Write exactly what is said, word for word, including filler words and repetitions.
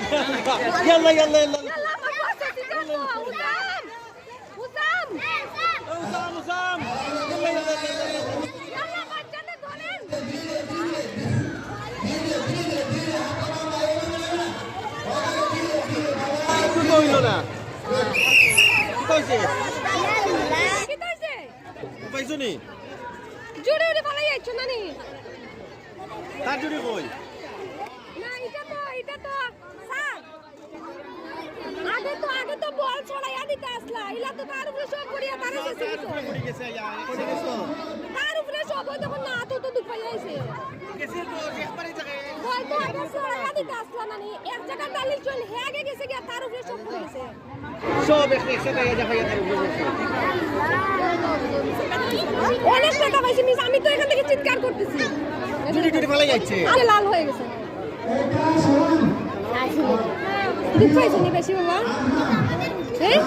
ইয়াল্লা, ইয়াল্লা, ইয়াল্লা। ইয়াল্লা, আমার বাচ্চা ঠিক আছে। উসাম! উসাম! উসাম, উসাম! ইয়াল্লা, ইয়াল্লা, ইয়াল্লা, ইয়াল্লা। ইয়াল্লা, বাচ্চাটা ধরেন। শুরু হইল না। কি কইছে? কি কইছে? পাইছো নি? জুড়ে উড়ে ফালাই যাচ্ছ না নি? তার জুড়ি কই? না, এটা তো, এটা তো, স্যার, আগে তো, আগে তো বল ছড়াইয়া দিতে আসলা, ইলা তো তার উপরে সব করিয়া তার উপরে সব, ওই তখন না, তো, তো দুঃখ পাইয়া আইছে। বল তো আগে ছড়াইয়া দিতে আসলা, মানে, এক জায়গায় ডালিল চল, হে আগে গেছে গিয়া, তার উপরে সব করে গেছে। সব এক-, একসাথে এই জায়গায় তার উপরে বসে। অনেক টাকা পাইছি, মিস, আমি তো এখান থেকে চিৎকার করতেছি। জুড়ি টুড়ি ফালাই যাচ্ছে। আরে লাল হয়ে গেছে। দুধ পাইছো নি বেশি বাবা? হ্যাঁ?